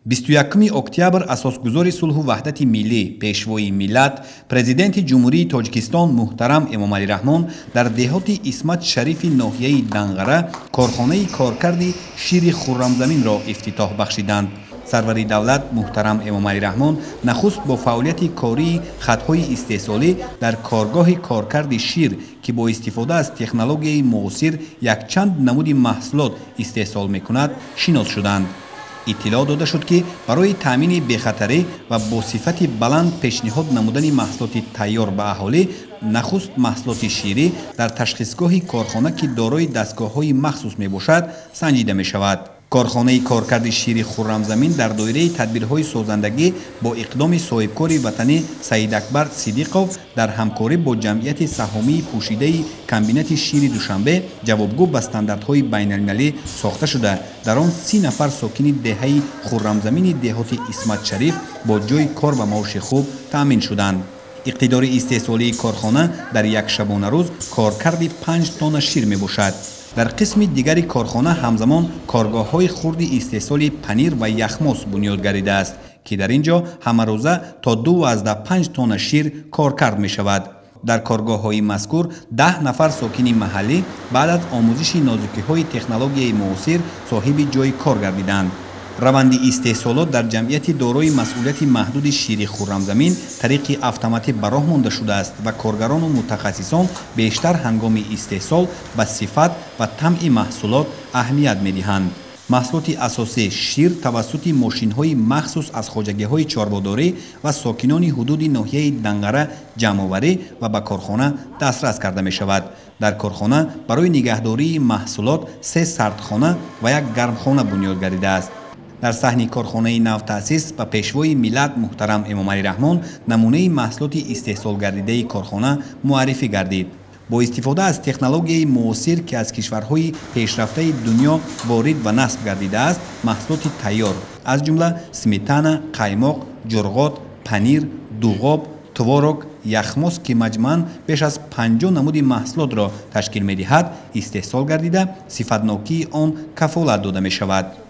21 октябр асосгузори сулҳу ваҳдати миллӣ, пешвои миллат, президенти Ҷумҳурии Тоҷикистон муҳтарам Эмомалӣ Раҳмон дар деҳоти Исмат Шарифи ноҳияи Данғара корхонаи коркарди шири Хуррамзаминро ифтитоҳ бахшиданд. Сарвари давлат муҳтарам Эмомалӣ Раҳмон нахуст бо фаъолияти кории хатҳои истеҳсолӣ дар коргоҳи коркарди шир, ки бо истифода аз технологияи муосир якчанд намуди маҳсулот истеҳсол мекунад, шинос шуданд. Иттилоъ дода шуд, ки барои таъмини бехатарӣ ва бо сифати баланд пешниҳод намудани маҳсулоти тайёр ба аҳолӣ, нахуст маҳсулоти ширӣ дар ташхисгоҳи корхона, ки дорои дастгоҳҳои махсус мебошад, санҷида мешавад. Корхонаи коркарди шири Хуррамзамин дар доираи тадбирҳои созандагӣ бо иқдоми соҳибкори ватанӣ Саидакбар Сидиқов дар ҳамкорӣ бо ҷамъияти саҳомии пӯшидаи комбинати шири Душанбе ҷавобгӯ ба стандартҳои байналмилалӣ сохта шуда, дар он 30 нафар сокини деҳаи Хуррамзамини деҳоти Исматшариф бо ҷойи кор ва маоши хуб таъмин шуданд. Иқтидори истеҳсолии корхона дар як шабонарӯз коркарди 5 тонна шир мебошад. Дар қисми дигари корхона ҳамзамон коргоҳҳои хурди истеҳсоли панир ва яхмос бунёд гардидааст, ки дар ин ҷо ҳамарӯза то 2,5 тонна шир коркард мешавад. Дар коргоҳҳои мазкур 10 нафар сокини маҳаллӣ баъд аз омӯзиши нозукиҳои технологияи муосир соҳиби ҷойи кор гардиданд. Раванди истеҳсолот дар ҷамъияти дорои масъулияти маҳдуди шири Хуррамзамин тариқи автоматӣ ба роҳ монда шудааст ва коргарону мутахассисон бештар ҳангоми истеҳсол ба сифат ва тамъи маҳсулот аҳамият медиҳанд. Маҳсулоти асосӣ шир тавассути мошинҳои махсус аз хоҷагиҳои чорводорӣ ва сокинони ҳудуди ноҳияи Данғара ҷамъоварӣ ва ба корхона дастрас карда мешавад. Дар корхона барои нигаҳдории маҳсулот 3 сардхона ва як гармхона бунёд гардидааст. Дар саҳни корхонаи навтаъсис ба пешвои миллат муҳтарам Эмомалӣ Раҳмон намунаи маҳсулоти истеҳсолгардидаи корхона муаррифӣ гардид. Бо истифода аз технологияи муосир, ки аз кишварҳои пешрафтаи дунё ворид ва насб гардидааст, маҳсулоти тайёр аз ҷумла сметана, қаймоқ, ҷурғот, панир, дуғоб, творог, яхмос, ки маҷмӯан беш аз 50 намуди маҳсулотро ташкил медиҳад, истеҳсол гардида, сифатнокии он кафолат дода мешавад.